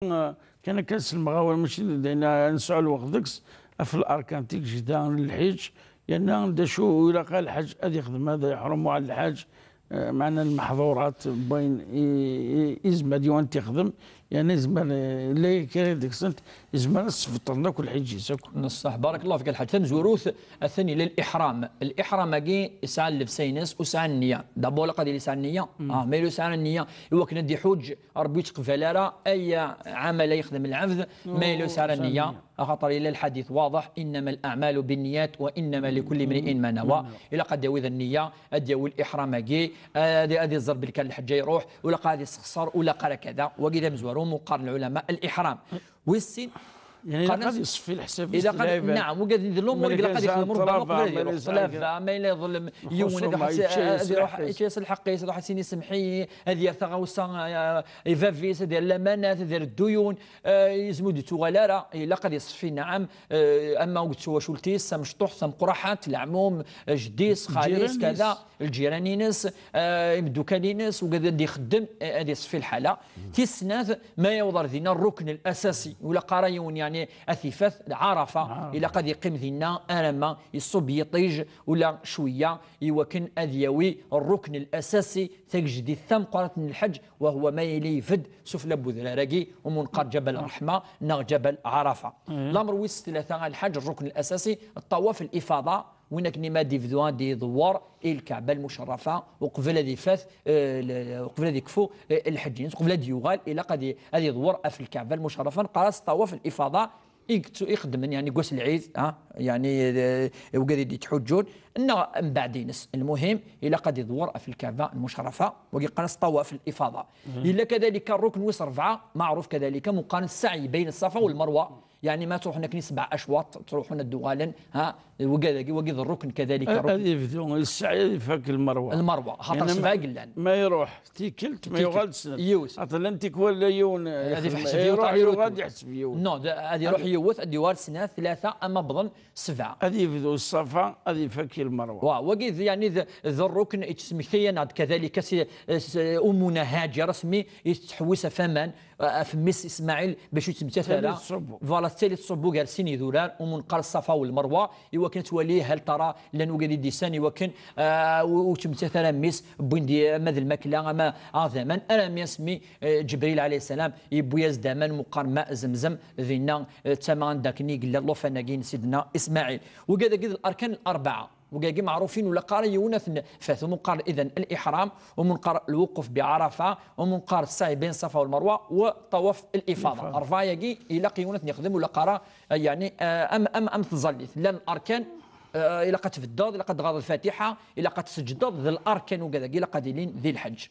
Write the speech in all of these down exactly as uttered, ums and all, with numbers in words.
Kan akka selmeɣ awal, mačči d ayen ad nesɛu lweqt deg-s, ɣef larkan, tigejda n lḥiǧ, yerna d acu ilaq lḥaǧ ad yexdem, ad yeḥrum uɛal lḥaǧ, eh, meɛna lmeḥḍurat n wayen i, i, izmer ad yiwen ad t-yexdem, yerna izmer, eh, la kra deg-sent, izmer ad sbeṭren akk lḥiǧ-is akk. Neṣṣeḥ, barakallahu fik a lḥaǧ. Tamezwarut, atan yella liḥram. Liḥram-agi yesɛa llebsa-ines u yesɛa nniya. D'abord, ilaq ad yili yesɛa nniya. Ah, ma yella yesɛa nniya i wakken ad iḥuǧ, Ṛebbi ur yettqbal ara ay aɛmal ay yexdem lɛebd ma yella ur yesɛi ara nniya, axaṭer yella lḥadit waḍeḥ: إنما الأعمال بالنيات وإنما لكل امرئ ما نوى. Ilaq ad d-yawi d nniya, ad d-yawi liḥram-agi, ad, ad iẓer belli kan lḥeǧǧa iruḥ, ur ilaq ad yessexṣer, ur ilaq ara kada. Wagi d amezwaru mu qqaren lɛulama liḥram. Wis sin, يعني إذا قال قد يصفي الحساب في السلايفة. نعم، وقاعد يدير الأمور اللي قال قد يخدم ربما قبل يروح ثلاثة، ما إلا يظلم يوم، هذا يتشيس الحق، يتشيس الحق، يروح سيني سمحي، هذه ثغوصة، آه، إيفافيس، هذه اللمانات، هذه الديون، آه، يزمو دي توغالارا، إلا قد يصفي، نعم، آه، أما وقت سوا شولتيس، سمشطوح، سمقرحات، العموم، جديس، خاليس، كذا. الجيران ينس، آه، يمدوكان ينس، وقاعد يخدم، آه، هذه يصفي الحالة. تيسنات ما يوضر دينا الركن الأساسي، ولا قارا يون يعني أثيفات عرفة، إلا قد يقيم دينا أرما، يصب يطيج، ولا شوية، يوكن أذيوي الركن الأساسي، تجدي ثم قرات من الحج، وهو ما يلي يفد سفلى بوذراراكي، ومنقر جبل الرحمة، نغ جبل عرفة. الأمر ويس ثلاثة الحج، الركن الأساسي، الطواف الإفاضة، وين كني ما ديفدو دي دوار الكعبة المشرفة، وقبل هذه فات، آه، ل-، وقبل هذه كفو، آه، الحج، وقبل هذه يغال إلى قد هذه دوار في الكعبة المشرفة، نقراس طواف الإفاضة، يقت-، يخدم يعني قوس العيد، ها، يعني، آه، وقاعد يتحجون، إن من بعد ينس. المهم، إلى قد يدور في الكعبة المشرفة، ويقراس طواف الإفاضة. إلا كذلك الركن ويس أربعة، معروف كذلك مقارن السعي بين الصفا والمروة، يعني ما تروحون كني سبع أشواط، تروحون الدوغالن، ها، وكذا، وكذا الركن كذلك أ-، ركن. هذه يبدو السعي، هذه فك المروة. المروة، خاطر يعني سبع ما، قلان. ما يروح تيكلت، ما تيكلت. يغاد سنة. يوس. أطلع أنت كل يوم هذه في يخدم، حسب يروح، يوت، يوت، يغاد يوت. يحسب يوت. نو، ده، هذه يروح هذه يوت، الديوار سنة، ثلاثة، أما بظن سبعة. هذه يبدو الصفا، هذه فك المروة. وا، وكذا يعني ذا، ذا الركن يتسمى كذلك سي-، س-، أمنا هاجر اسمي يتحوس فمان. آه، في ميس إسماعيل باش يتمتثل. تالي تصبو. فوالا، تالي تصبو غير سيني ذورار، ومن قال الصفا والمروة، إوا كانت ولي هل ترى لن وجد ديسان، إوا كان، آه، و-، وتمتثل ميس بوين دي، أما ذي الماكلة، أما عظما، أنا ميسمي، آه، جبريل عليه السلام، يبويا زدامان مقار ماء زمزم، ذينا، آه، تمام داكني قال الله فناقين سيدنا إسماعيل. وكذا كذا الأركان الأربعة. وكاكي معروفين ولا قاري يونث فات، ومن قار إذن الإحرام، ومن قار الوقوف بعرفة، ومن قار السعي بين الصفا والمروة، وطواف الإفاضة. الإفاضة. أربعة ياكي إلا قيونث يخدم ولا قارا، يعني، آه، أم، أم، أم تزليت. لأن الأركان، آه، إلا قد تفضل، إلا قد غاض الفاتحة، إلا قد سجدض ذا الأركان وكذا، إلا قد يلين ذي الحج.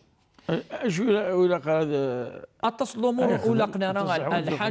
أشو إلا، إلا قال هذا؟ أتصل الأمور أيخدم، ولا قنانا أتصل الحج.